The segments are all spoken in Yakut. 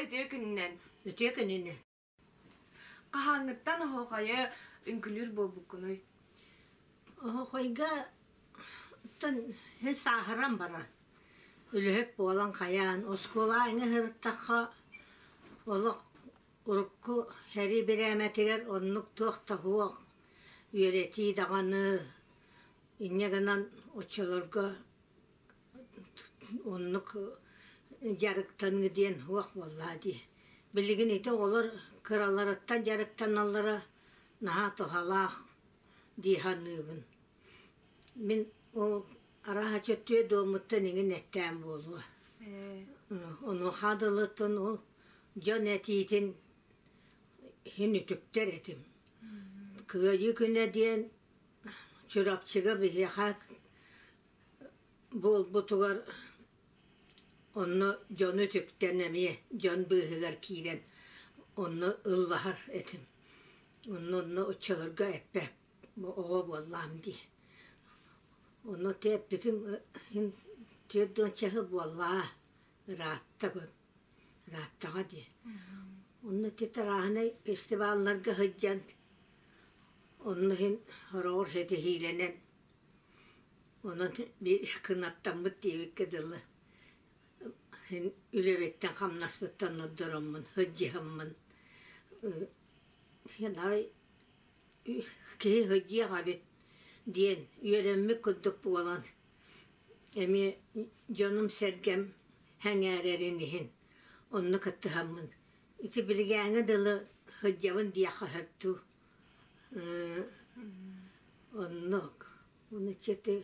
үтүө күнүнэн! Үтүө күнүнэн! Хаһааҥҥыттан оһуохайы үҥкүлүүр буолбуккунуй? Оһуохайга оттон син сааһыран баран, үлэһит буолан хайаан, оскуола аҥы сырыттахха олох урукку сэрии бирээмэтигэр оннук туох да суох, үөрэтии даҕаны, инньэ гынан оччолорго Оннук дьарыктаныы диэн суох буоллаа дии. Билигин ити оҕолор кыраларыттан дьарыктаналлара наһаа туһалаах дии саныыбын. Мин ол арааһа чөттүө дуоммуттан иҥин эттээн буолуо. Онуоха дылыттан ол дьон этиитин иһин үтүктэр этим. Кыайыы күнэ диэн Чурапчыга биһиэхэ буолбутугар онно дьону үтүктэн эмиэ дьон быыһыгар киирэн онно ыллаһар этим. Онно онно оччолорго эппэт оҕо буоллаам дии. Онно эппитим иһин 40 сыл буоллаа ыраатта ырааттаҕа дии. Онно ити тарааһынай фестивалларга сылдьан онно иһин хороҕор ситиһиилэнэн Онон биир кынаттаммыт диэбиккэ дылы, син үлэбиттэн хамнаспыттан ордороммун, сылдьыһаммын, син арай киһи сылдьыах эбит диэн үөрэммит курдук буолан, эмиэ дьонум-сэргэм сэҥээрэрин иһин онно кыттыһаммын, ити билигээҥҥэ дылы сылдьабын диэххэ сөп дуу. Оннук. Ону чэти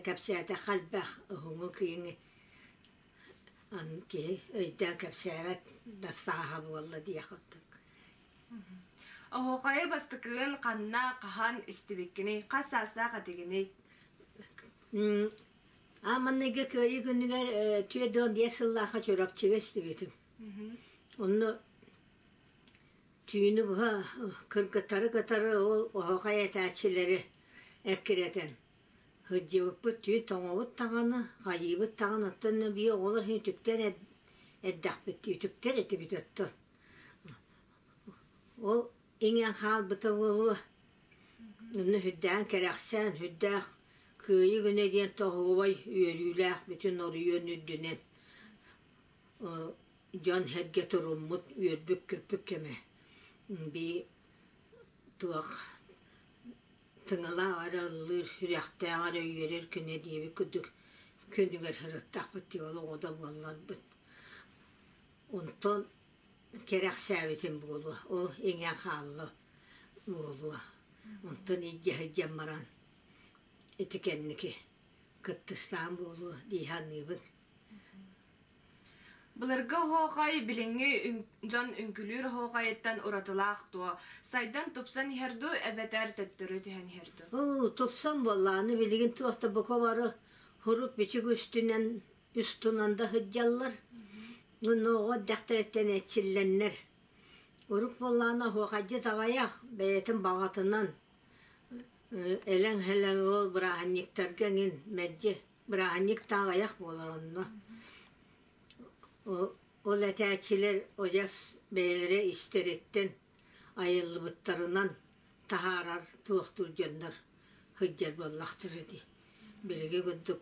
кэпсээтэххэ элбэх уһуҥу киэҥи аны киһи өйдөөн кэпсээбэт да сааһа буолла диэх курдук. Оһуохайы бастакыгын ханна, хаһан истибиккиний? Хас саастаах этигиний? Аан маҥнайгы Кыайыы күнүгэр 45 сыллаахха Чурапчыга истибитим. Онно Түүнү быһа кыргыттары кытары ол оһоҕой этээччилэри эккирэтэн сылдьыбыппыт түүн тоҥобут даҕаны, хайыыбыт даҕаны оттон биир оҕолор иһин үтүктэн эрдэхпит үтүктэр этибит оттон. Ол иҥэн хаалбыта буолуо. Онно сүрдээн кэрэхсээн, сүрдээх Кыайыы күнэ диэн тоһугубай үөрүүлээх бүтүн оройуон үрдүнэн дьон-сэргэ туруммут, үөрбүт-көппүт кэмэ. Бии туох тыҥалаах эрэ ыллыыр, сүрэхтээх эрэ үөрэр күнэ диэбит курдук күнүгэр сырыттахпыт дии ол оҕо да буолларбыт. Онтон кэрэхсээбитим буолуо, ол иҥэн хаалла буолуо. Онтон илдьэ сылдьан баран ити кэнники кыттыстаан буолуо дии саныыбын. Былыргы оһуохай билиҥҥи дьон үҥкүлүүр оһуохайыттан уратылаах дуо? Сайдан тупсан иһэр дуу эбэтэр төттөрү түһэн иһэр дуу? Оо, тупсан буоллаҕына билигин туох да бука бары сурук-бичик үстүнэн үстунан да сылдьаллар. Уонна оҕо эрдэхтэриттэн эрчиллэннэр. Урук буоллаҕына оһуохайдьыт аҕыйах бэйэтин баҕатынан элэҥ-һэлэҥ ол бырааһынньыктарга эҥин мэлдьи Бырааһынньык да аҕыйах буолар онно. Ол этээччилэр одьас бэйэлэрэ истэриттэн айыллыбыттарынан таһаарар туохтуур дьоннор сылдьар буоллахтара дии. Билиги курдук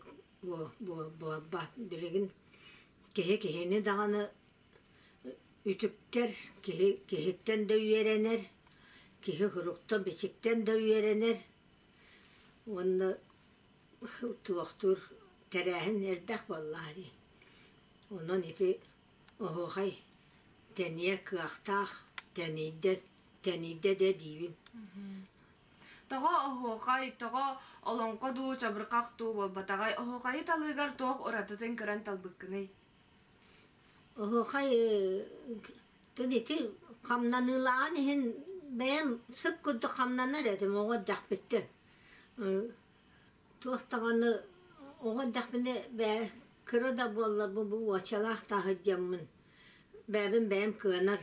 буолбат. Билигин киһи киһини даҕаны үтүктэр, киһи киһиттэн да үөрэнэр, киһи суруктан-бичиктэн да үөрэнэр уонна Туохтуур тэрээһин элбэх буоллаҕа дии. Онон ити оһуохай тэнийэр кыахтаах, тэнийдэ, тэнийдэ да диибин. Тоҕо оһуохай, тоҕо олоҥхо дуу, чабырҕах дуу буолбатаҕай? Оһуохайы талыыгар туох уратытын көрөн талбыккыный? Оһуохай ити хамнаныылааҕын иһин бэйэм сып курдук хамнанар этим оҕо эрдэхпиттэн. Туох даҕаны оҕо эрдэхпинэ бээ кыра да буолларбын бу уочалаах таһырдьаммын бэйэбин бэйэм кыанар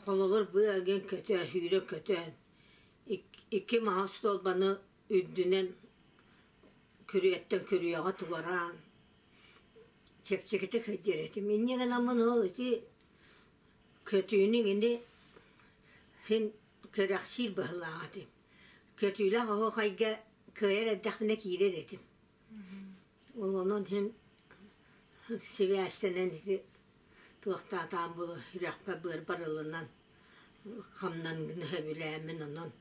холобур быа игин көтөө сүүрэ көтөөн икки маһы остуолбаны үрдүнэн күрүөттэн күрүөҕэ туораан. Чэпчэкитик сылдьар этим. Инньэ гынаммын ол ити көтүүнү ини син кэрэхсиир быһыылаах этим. Көтүүлээх оһуохайга кыайар эрдэхпинэ киирэр этим. Ол онон иһин сибээстэнэн ити туохтаатаан булу үрэхпэ быарбар ылынан хамнангыны сөбүлээммин онон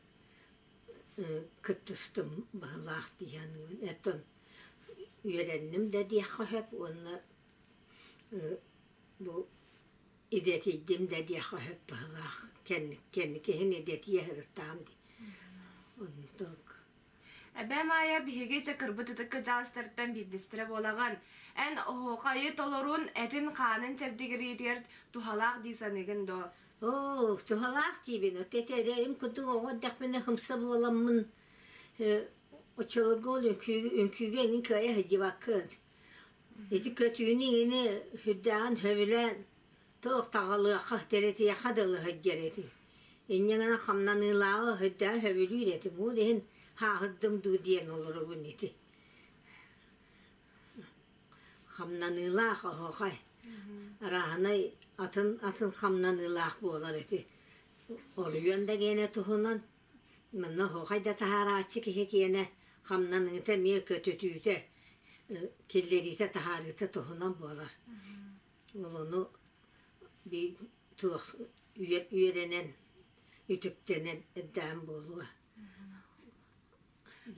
кыттыстым быһыылаах дии саныыбын. Оттон үөрэнним да диэххэ сөп уонна бу идэтийдим да диэххэ сөп быһыылаах. Кэнники иһин идэтийэ сырыттаҕым дии. Онтук Эбээ Маайа биһиги чакырбыт ытык кырдьаҕастартан биирдэстэрэ буолаҕын. Эн оһуохайы толорун этин-хаанын чэбдигириитигэр туһалаах дии саныыгын дуо? Оо, туһалаах диибин. Эрэйим курдук оҕо эрдэхпинэ ымса буоламмын оччолорго ол үҥкүүгэ эҥин кыайа сылдьыбаккын. Ити көтүүнү иҥини сүрдээҕин сөбүлээн туох таҕалыахха, тиритиэххэ дылы сылдьар этим. Инньэ гынан хамнаныылааҕы сүрдээҕин сөбүлүүр этим. Ол иһин хааһырдым дуу диэн олоробун ити. Хамнаныылаах оһуохай. Арааһынай атын атын хамнаныылаах буолар ити. Олуйан да гиэнэ туһунан манна оһуохай да таһаарааччы киһи киэнэ хамнаныыта эмиэ көтүтүүтэ, киллэриитэ таһаарыыта туһунан буолар. Ол ону биир туох үөрэнэн, үтүктэнэн эрдэҕим буолуо.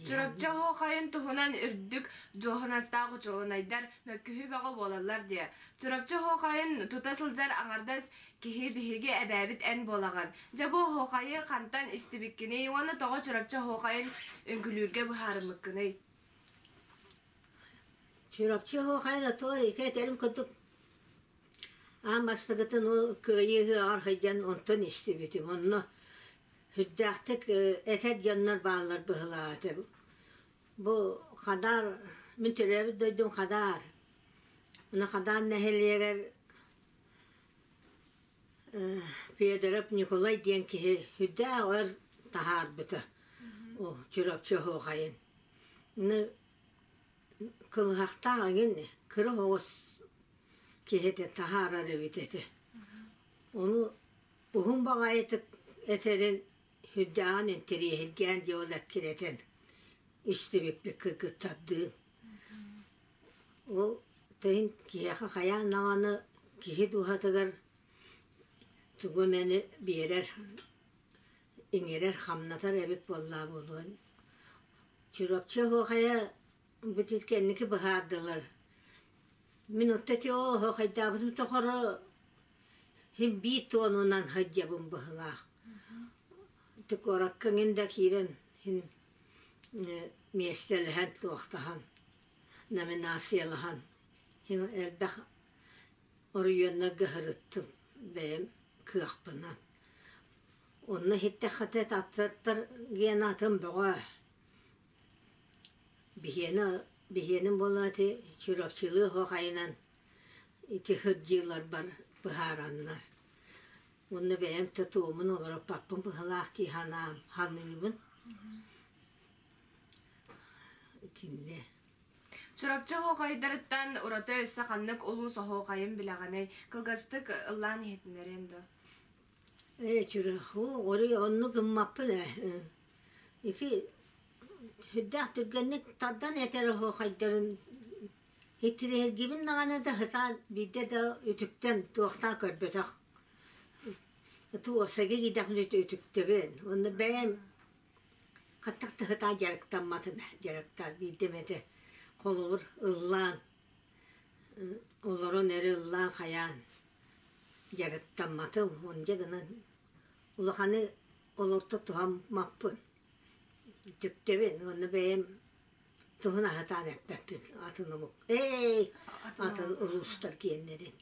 Чурапчы оһуохайын туһунан үрдүк дуоһунастаах учуонайдар мөккүһүү бөҕө буолаллар диэ. Чурапчы оһуохайын тута сылдьар аҥардас киһи биһиги эбээбит эн буолаҕын. Дьэ бу оһуохайы хантан истибиккиний уонна тоҕо Чурапчы оһуохайын үҥкүлүүргэ быһаарыммыккыный? Чурапчы оһуохайын отуор ити этэрим курдук аан бастакытын ол Кыайыы ыһыаҕар сылдьан онтон истибитим. Онно Сүрдээхтик этэр дьоннор бааллар быһыылаах этэ. Бу Хадаар, мин төрөөбүт дойдум Хадаар. Аны Хадаар нэһилиэгэр Федоров Ньукулай диэн киһи сүрдээх өр таһаарбыта. Чурапчы оһуохайын. Аны кылыһахтаах эҥин кыра оҕус киһитэ таһаарар эбит этэ. Ону Уһун баҕайытык этэрин сүрдээҕин интэриэһиргээн дьэ ол эккирэтэн истибиппит кыргыттардыын. Ол тыһын киһиэхэ хайаан даҕаны киһи дууһатыгар тугу эмэни биэрэр, иҥэрэр, хамнатар эбит буоллаа буолуон. Чурапчы оһуохайа бүтүт кэнники быһаардылар. Мин отто ити ол оһуохайдаабытым тухары Син биир туонунан сылдьабын быһыылаах. Ити куоракка эҥин да киирэн син миэстэлэһэн туохтаһан, номинациялаһан син элбэх оройуоннарга сырыттым бэйэм кыахпынан. Онно иһиттэххэ аттар диэн атын бөҕө. Биһиэнэ биһиэним буолла ити Чурапчылыы оһуохайынан Ити сылдьыыларбар быһаараннар уонна бэйэм да туомун олороппаппын быһыылаах дии санаам саныыбын. Итиннэ. Чурапчы оһуохайдарыттан ураты өссө ханнык улуус оһуохайын билэҕиний? Кылгастык ыллаан иһитиннэриэн дуо? Ээ, Чурапчы оннук гыммаппын ээ. Ити сүрдээх түргэнник тардан этэр оһуохайдарын Итириэргибин даҕаны да сатаан биирдэ да үтүктэн туохтаан көрбөтөх. Туорсаги киирдэхпинэ үтүктэбин. Уонна бэйэм хаттах да сатаан дьарыктамматым ээ, дьарыктаан биирдэ эмэтэ холобур ыллаан олорон эрэ ыллаан хайаан дьарыктамматым. Онньа гынан улаханы олорто туһаммаппын. Үтүктэбин уонна бэйэм Туһун аһатаан эппэппин атын омук эй атын улуустар киэннэрин.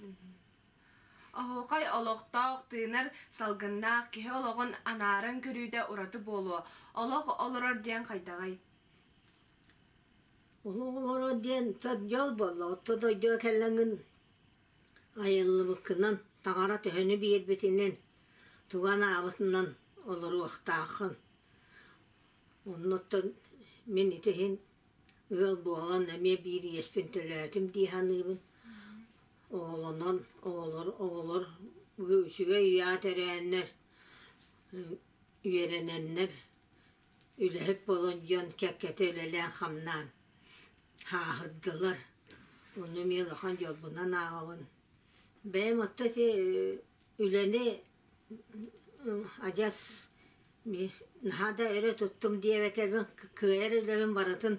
Оһуохай олохтоох, тыынар салгыннаах киһи олоҕун анааран көрүүтэ ураты буолуо. Олох олорор диэн хайдаҕый? Олох олорор диэн дьол буолла. Отто дойдуга кэллэҥин айыллыбыккынан, таҥара төһөнү биэрбитинэн, тугу анаабытынан олоруохтааххын. Оннуттан мин ити иһин ыал буолан эмиэ биир иэспин төлөөтүм дии саныыбын. Оҕолонон оҕолор оҕолор үчүгэй үйэҕэ төрөөннөр, үөрэнэннэр, үлэһит буолан дьон кэккэтэ үлэлээн-хамнаан һааһырдылар. Ону эмиэ улахан дьолбунан ааҕабын. Бэйэм оттон ити үлэни адьас наһаа да өрө туттум диэбэтэрбин кыайар үлэбин барытын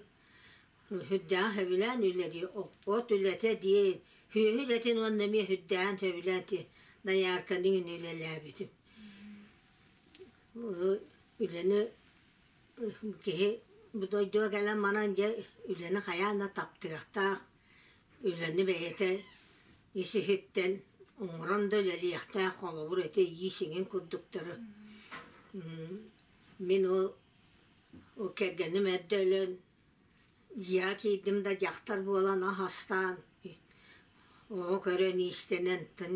Сүрдээх сөбүлээн үлэлиир от үлэтэ диэн сүөһү үлэтин уонна эмиэ сүрдээҕин сөбүлээн доярканы үлэлээбитим. Үлэни киһи бу дойдуга кэлэн баран дьэ үлэни хайаан да таптыахтаах, үлэни бэйэтэ ис-иһиттэн оҥорон да үлэлиэхтээх холобур ити иис-иҥин курдуктары. Мин ол кэргэним эрдэ өлөн Дьиэҕэ киирдим да дьахтар буолан ас астаан, оҕо көрөн иистэнэн тын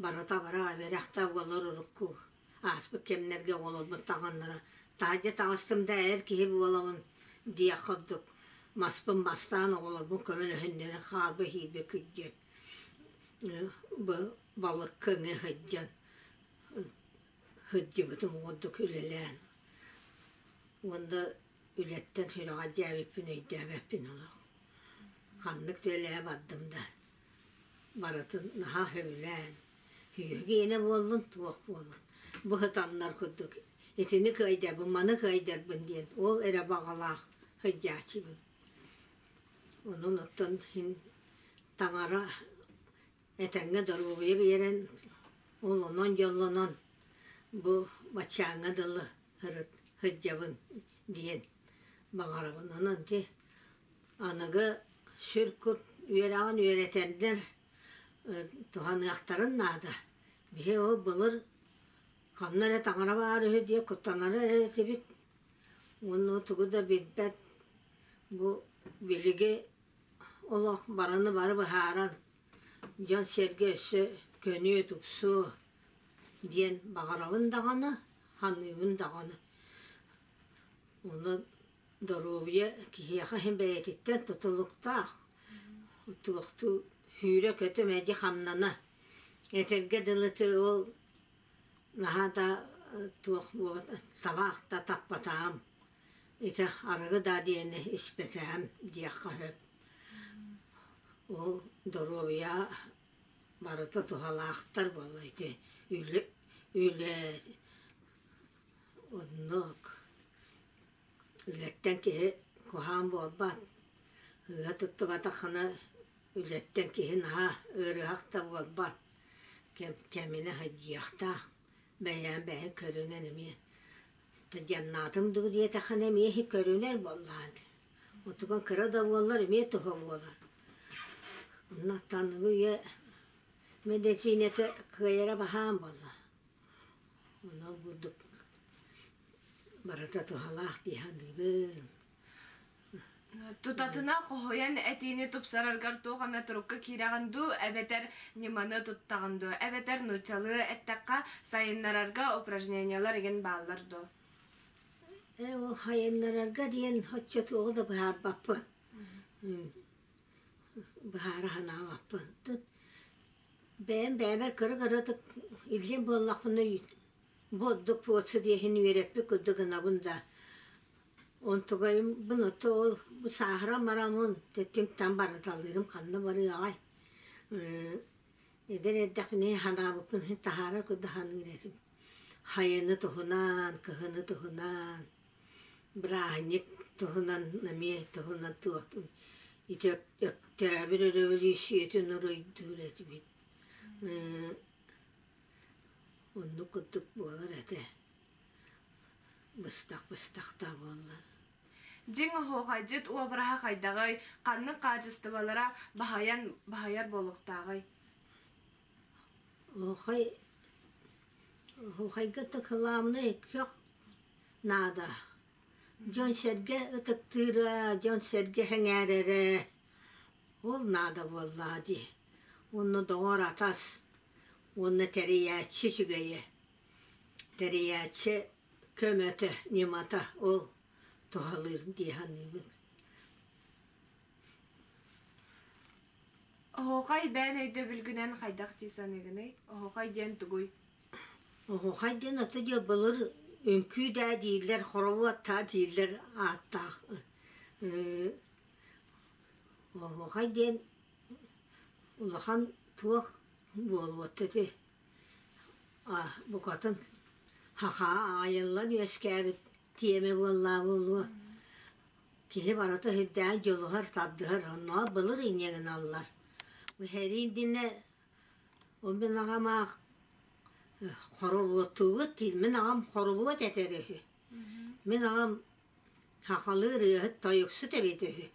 барыта бара эбэрэхтэ буолар урукку ааспыт кэмнэргэ оҕолорбун таҥыннара таһырдьа таҕыстым да эр киһи буолабын диэх курдук маспын бастаан оҕолорбун көмөлөһүннэрэн хаалба иһииргэ күрдьэн балыкка ыҥыы сылдьан сылдьыбытым курдук үлэлээн уонна үлэттэн сүрэҕэлдьээбиппин өйдөөбөппүн олох. Ханнык да үлэҕэ бардым да барытын наһаа сөбүлээн, үһүгүнэ буоллун, туох буоллун, быһытаннар курдук итини кыайдарбын, маны кыайдарбын диэн ол эрэ баҕалаах сылдьааччыбын. Онон оттон син таҥара этэҥҥэ доруобуйа биэрэн, ол онон дьоллонон бу баччааҥҥа дылы сылдьабын диэн баҕарабын. Онон ити аныгы сүр кут үөрэҕин үөрэтэрдэр туһаныахтарын наада. Биһи ол былыр ханна эрэ таҥара баар үһү диye куттанар эрэ этибит. Уонна тугу да билбэт бу билиги олох барыны бары быһааран дьон-сэргэ өссө көнүө, тупсуо диэн баҕарабын даҕаны, саныыбын даҕаны. Ону доруобуйа киһиэхэ иһин бэйэтиттэн тутулуктаах. Туохтуу сүүрэ-көтө мэлдьи хамнана. Этэргэ дылы ол наһаа да туох табаах да таппатаҕым. Ити арыгы да диэни испэтэҕим диэххэ сөп. Ол доруобуйа барыта туһалаахтар буолла ити үлэ үлэ оннук үлэттэн киһи куһаҕан буолбат. Ыыһа туттубатаххына үлэттэн киһи наһаа ыарыһах да буолбат. Кэминэ сылдьыахтаах. Бэйэм бэйэм көрүнэн эмиэ Дьаннаатым дуу диэтэххинэ эмиэ көрүнэр буоллаҕын. Отуган кыра да буоллар эмиэ туһа буолар. Онно аныгы үйэ мэдиссиинэтэ кыайара баһаам буолла. Онон бурдук барыта туһалаах дии саныыбын. Тутатына хоһуйан этиини тупсараргар туох эмэ турукка киирэҕин дуу, эбэтэр ньыманы туттаҕын дуу, эбэтэр нууччалыы эттэххэ сайыннарарга упражнениелар игин бааллар дуо? Ээ ол хайыннарарга диэн оччотуоҕу да быһаарбаппын. Быһаара санаабаппын. Бэйэм бэйэбэр кыра-кыратык илдьэн буоллахпына бу ордук пуоца диэһин үөрэппит курдук гынабын да Онтугайбын ото ол сааһыран бараммын түҥ-таҥ барыталыырым ханна барыаҕай эдэр эрдэхпинэ санаабыппын таһаарар курдук саныыр этим хайаны туһунан, кыһыны туһунан, бырааһынньык туһунан эмиэ туһунан туохтун ити Өктөөбүр өрөбөлүүссүйэтин уруйдуур этибит оннук курдук буолар этэ Быстах-быстахтаа буолла. Дьиҥ оһуохайдьыт уобараһа хайдаҕый, ханнык хаачыстыбалара баһыйан баһыйар буолуохтааҕый? Оһуохай оһуохайга кылаабынай көх наада. Дьон-сэргэ ытыктыыра, дьон-сэргэ сэҥээрэрэ ол наада буоллаҕа дии. Уонна доҕор-атас уонна тэрийээччи үчүгэйэ. Тэрийээччи көмөтө, ньымата ол туһалыыр дии саныыбын. Оһуохай бэйэн өйдөбүлгүнэн хайдах дии саныыгыный? Оһуохай диэн тугуй? Оһуохай диэн ата диэ былыр үҥкүү даа дииллэр, хоровод таа дииллэр ааттаах. Оһуохай диэн улахан туох буолуот ити букатын хахаа аҕайыллан үөскээбит тиэмэ буоллаа буолуо. Киһи барыта сүрдээх дьулуһар, тардыһар, оннооҕор былыр инньэ гыналлар. Бу сэрии иннинэ ол мин аҕам аах хоробуоттуубут диир, мин аҕам хоробуот этэр үһү. Мин аҕам сахалыы ырыаһыт, тойуксут эбит үһү.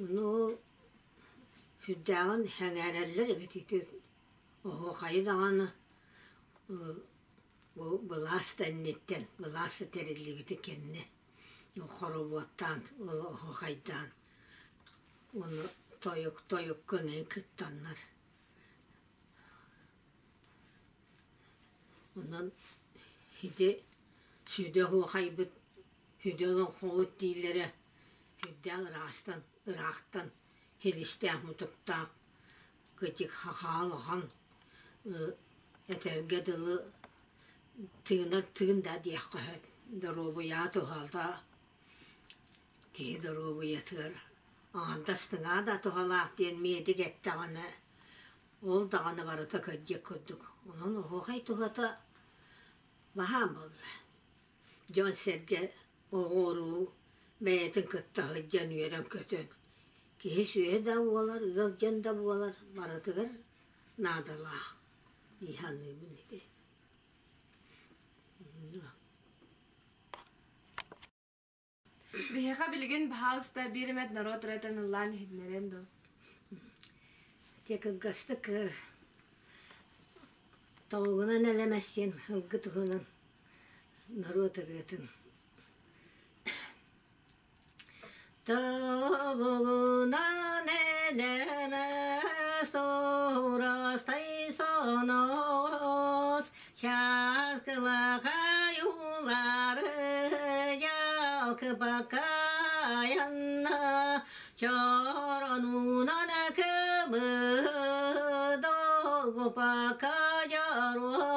Ону ол сүрдээҕин сэҥээрэллэр эбит ити оһуохайы даҕаны бу былаас да инниттэн, былаас да тэриллибитин кэннэ хоробуоттаан, ол оһуохайдаан уонна тойук тойукка эҥин кыттаннар. Онон ити сүдү оһуохайбыт, сүдү олоҥхобут дииллэрэ сүрдээх ыраастан, ыраахтан силистээх-мутуктаах кытик хахаалахан этэргэ дылы тыынар тыын да диэххэ сөп доруобуйаҕа туһата киһи доруобуйатыгар аҥардас тыҥаа да туһалаах диэн медик эттэҕинэ ол даҕаны барыта кырдьык курдук онон оһуохай туһата баһаам буолла дьон-сэргэ оҕо-уруу бэйэтин кытта сылдьан үөрэн-көтөн киһи сүөһү да буолар, ыал дьон да буолар барытыгар наадалаах дии саныыбын ити. Биһиэхэ билигин баһаалыста биир эмэ норуот ырыатын ыллаан иһитиннэриэн дуо? Дьэ кылгастык тобугунан элэмэс диэн ылгы туһунан норуот ырыатын Тобугунан элэмэс уурастай соноҕос чааскылахай уулары дьалкыпакайанна чоронунан кыбы долгупака дьоруо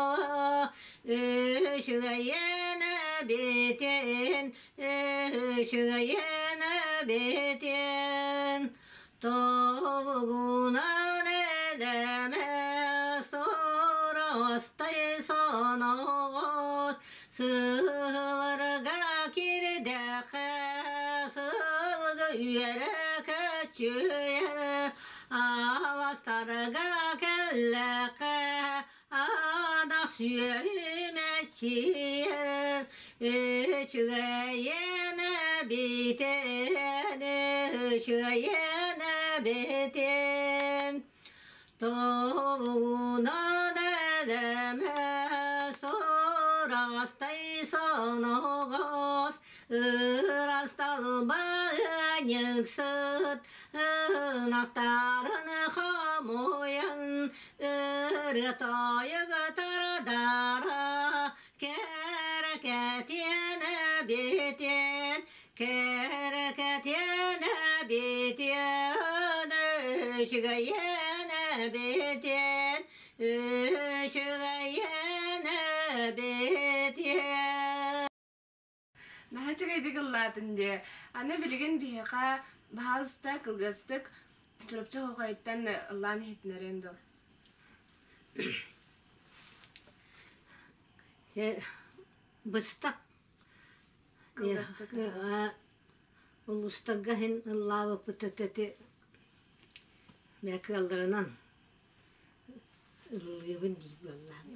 үчүгэйэн эбитин үчүгэйэн эбитин тобугунан элэмэ соростой соноҕос сыһыларга кирдэхэ сылгы үөрэ көччүйэр аластарга кэллэхэ Анах сүөмэччийэр үчүгэйэн эбитин, үчүгэйэн эбитин Тобугунан элэмэ сурастай соноҕос ырасталба ыанньыксыт ынахтарын хомуйан ырыа-тойуга тардара кэрэкэтиэн эбитин кэрэкэтиэн эбитин үчүгэйэн эбитин үчүгэйэн эбитин Наһаа үчүгэйдик ыллаатын дии. Аны билигин биһиэхэ баһаалыста кылгастык Чурапчы оһуохайыттан ыллаан иһитиннэриэн дуо? Быстах Кылгастык. Улуустарга иһин ыллаабыппыт эти мэ кыалларынан ыллыыбын диир буоллаам.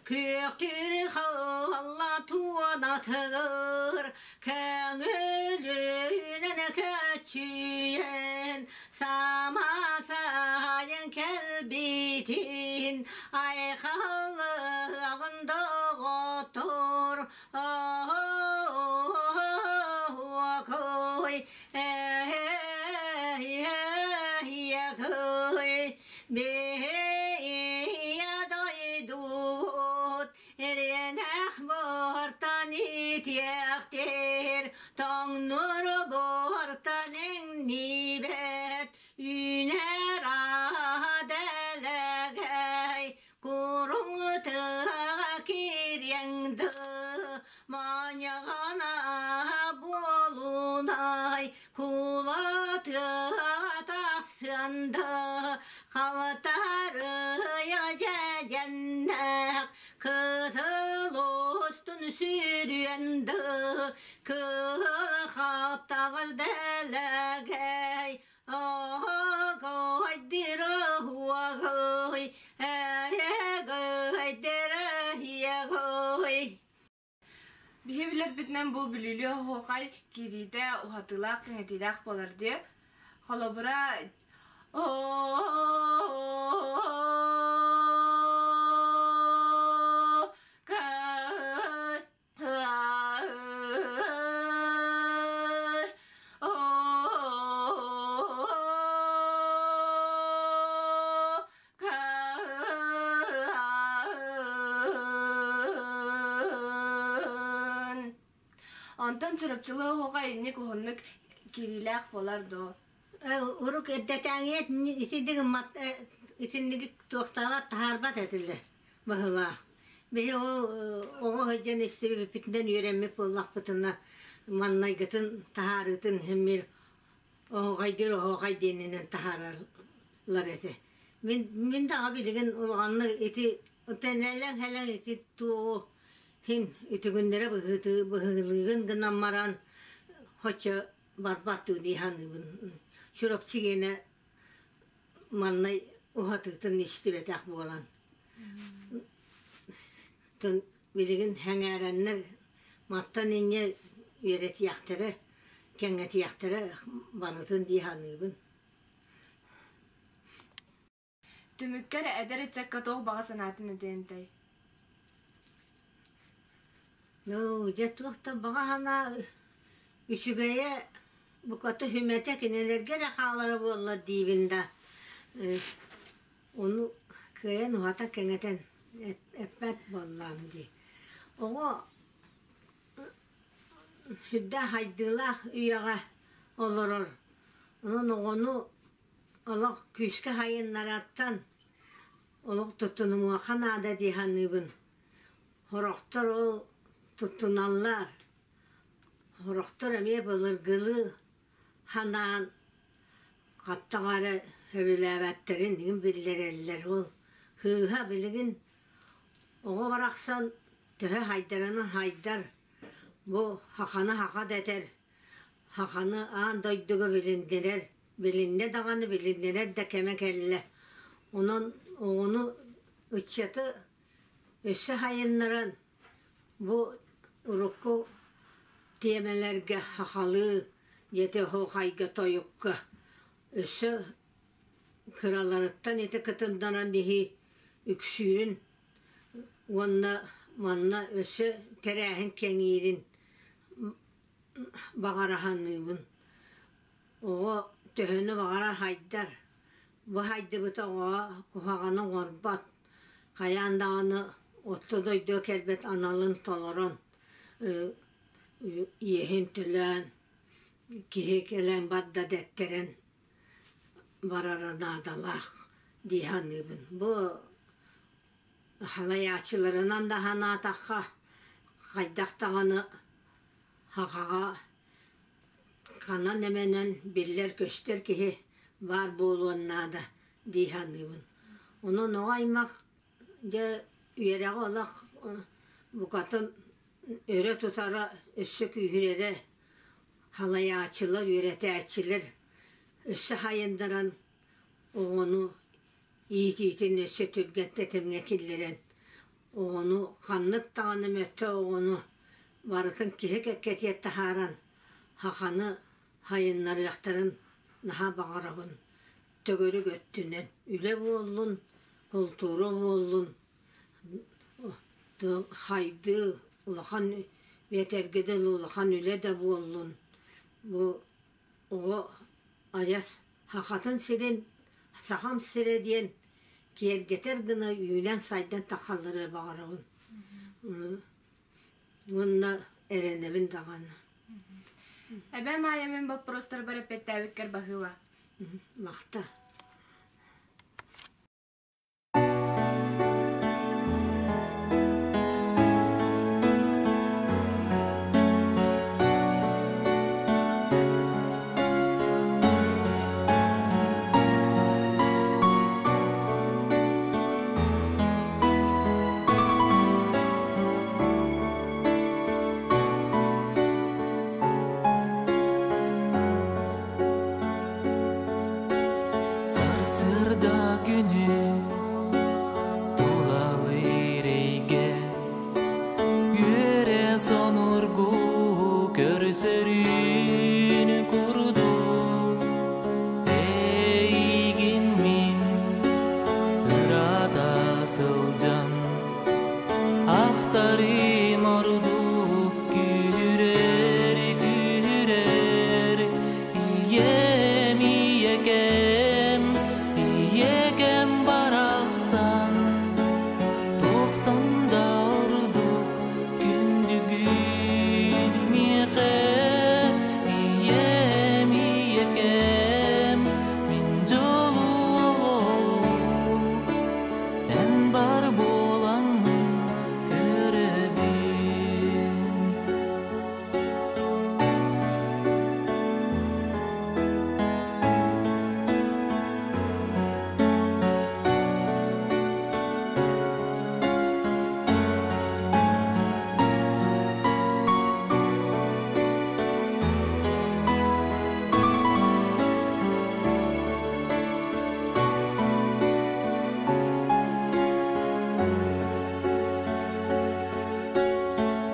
Күөхтүр халла туонатыгыр Көҥүлүнэн көччүйэн, самасайын кэлбитин айхаллыыр. Дойдубут Эрэнэх буортан итиэхтиир, тоҥнур буортан иҥнибэт, үүнэр аһа дэлэгэй, куруҥ тыаҕа кириэҥ маньаҕана буолунай, кула тыаҕа тахсыан да, халтарыйа дьэдьэннээх, кытыл устун сүүрүөн да, кыһыл хаптаҕас дэлэгэй, оһогой-дир-оһуогой, ээгэй-дир-иэгой. Биһи билэрбитинэн бу Бүлүүлүү оһуохай киириитэ уһатыылаах, кэҥэтиилээх буолар диye. Холобура, Онтон Чурапчылыы оһоҕо инник уһуннук киириилээх буолар дуо? Урук эрдэтээҥиэ итинник итинник туохтааҕар таһаарбат этилэр быһыылаах. Биһи ол оҕо сылдьан истибиппитинэн үөрэммит буоллахпытына маннайгытын таһаарыытын иһин оһоҕайдыыр оһоҕай диэнинэн таһаараллар этэ. Мин мин даҕа билигин улаханнык ити тэнэлэҥ хэлэҥ ити туоҕу һин үтүгүннэрэ быһыытыы быһыылыыгын гынан баран хочо барбат дуу дии саныыбын. Чурапчы гиэнэ маннай уһатыытын истибэтэх буолан. Тын билигин сэҥээрэннэр мантан инньэ үөрэтиэхтэрэ, кэҥэтиэхтэрэ барытын дии саныыбын. Түмүккэр эдэр ыччакка туох баҕа санаатын этиэнтэй? Ну, дьэ туох да баҕа санаа үчүгэйэ буката сүмэтэ кинилэргэ эрэ хаалара буоллар диибин да ону кыайан уһата кэҥэтэн эппэт буоллаҕым дии. Оҕо сүрдээх хайдыылаах үйэҕэ олорор. Онон оҕону олох күүскэ хайыннарартан олох туттунумуохха наада дии саныыбын. Сорохтор ол туттуналлар, сорохтор эмиэ былыргылыы санаан хаттаҕа эрэ сөбүлээбэттэрин игин биллэрэллэр. Ол сыыһа билигин оҕо барахсан төһө хайдарынан хайдар, бу саханы саха дэтэр, саханы аан дойдуга билиннэрэр, билиннэ даҕаны билиннэрэр да кэмэ кэллэ. Онон оҕону ыччаты өссө хайыннаран бу урукку тиэмэлэргэ сахалыы диэти оһуохайга тойукка өссө кыраларыттан ити кытыннаран иһии үксүүрүн уонна манна өссө тэрээһин кэҥиирин баҕара саныыбын. Оҕо төһөнү баҕарар хайдар, бу хайдыбыта оҕоҕо куһаҕаны оҥорбот, хайаан даҕаны орто дойдуга кэлбит аналын толорон, иэһин төлөөн, киһи кэлэн барда дэттэрэн барара наадалаах дии саныыбын. Бу халайааччыларынан да санаатахха, хайдах даҕаны сахаҕа ханан эмэнэн биллэр-көстөр киһи баар буолуон наада дии саныыбын. Онон оҕо аймах дьэ үөрэҕи олох букатын өрө тутара өссө күүһүрэрэ халайааччылар, үөрэтээччилэр өссө хайыннаран оҕону иитиитин өссө түргэн тэтимҥэ киллэрэн оҕону ханнык даҕаны мөттө оҕону барытын киһи кэккэтиэр таһааран саханы хайыннарыахтарын наһаа баҕарабын. Төгүрүк өттүнэн үлэ буоллун, култуура буоллун, хайдыы улахан этэргэ дылы улахан үлэ да буоллун бу. Оҕо айас Сахатын сирин, Сахам сирэ диэн киэргэтэр гына үүнэн-сайдан тахаллары баҕарабын. Уонна эрэнэбин даҕаны. Эбээ Маайа мин боппуруостарбар эппиэттээбиккэр баһыыба. Махта. Сарсыарда күнү тулалыыр эйгэ үөрэ сонургу көрсөрүн курдук эйигин мин ыраата сылдьан ахтарым ордук күүрэр күүрэр ийэм ийэкэм ийэкэм барахсан туохтан да ордук күндүгүн миэхэ ийэм ийэкэм мин дьолуом эн бар буолаҥмын көрөбүн.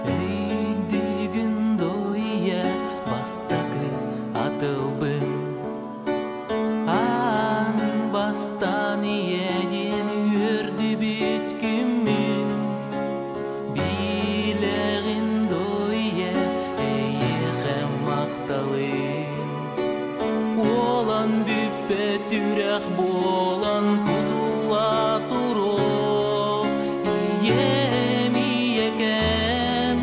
Өйдүүгүн дойя бастакы атылбын аан бастаан ийэ диэн үөрдүбүт күммүн билэҕин дойя эйиэхэ махталым уолан бүппэт үрэх буолан кутулла туруо ийэм ийэкэм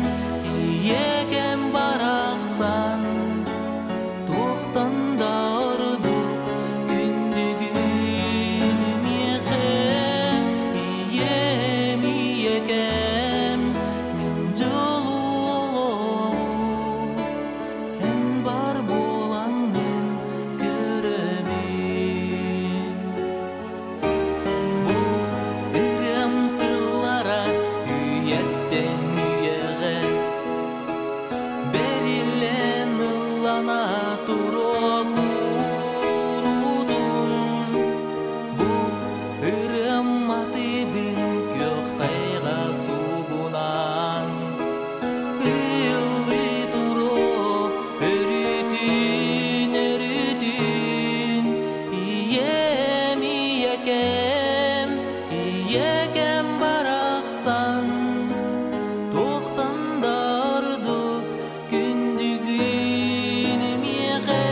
ийэкэм барахсан туохтан да ордук күндүгүн миэхэ ийэм ийэкэм мин дьолуолуом эн бар буолаҥмын көрөбүн. Бу ырыам тыллара үйэттэн үйэҕэ бэриллэн ыллана туруо куурутун. Бу ырыам матыыбын күөх тайҕа суугунаан ыллыы туруо өрүтүн өрүтүн ийэм ийэкэм ийэкэм барахсан туохтан да ордук күндүгүн миэхэ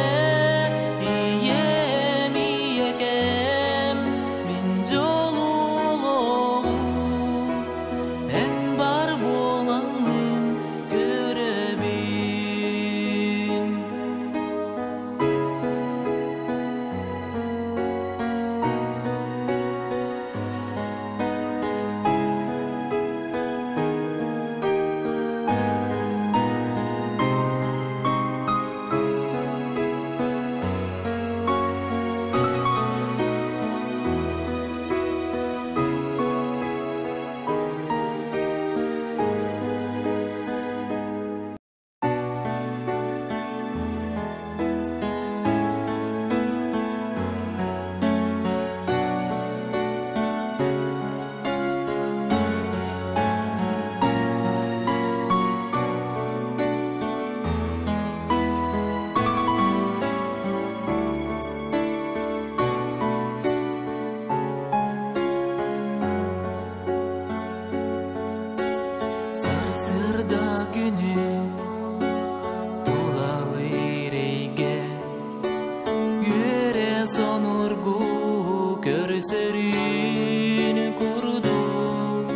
Сонургуу көрсөрүн курдук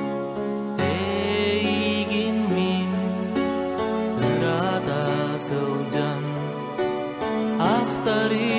Эйигин мин ырата сылдьан ахтарым.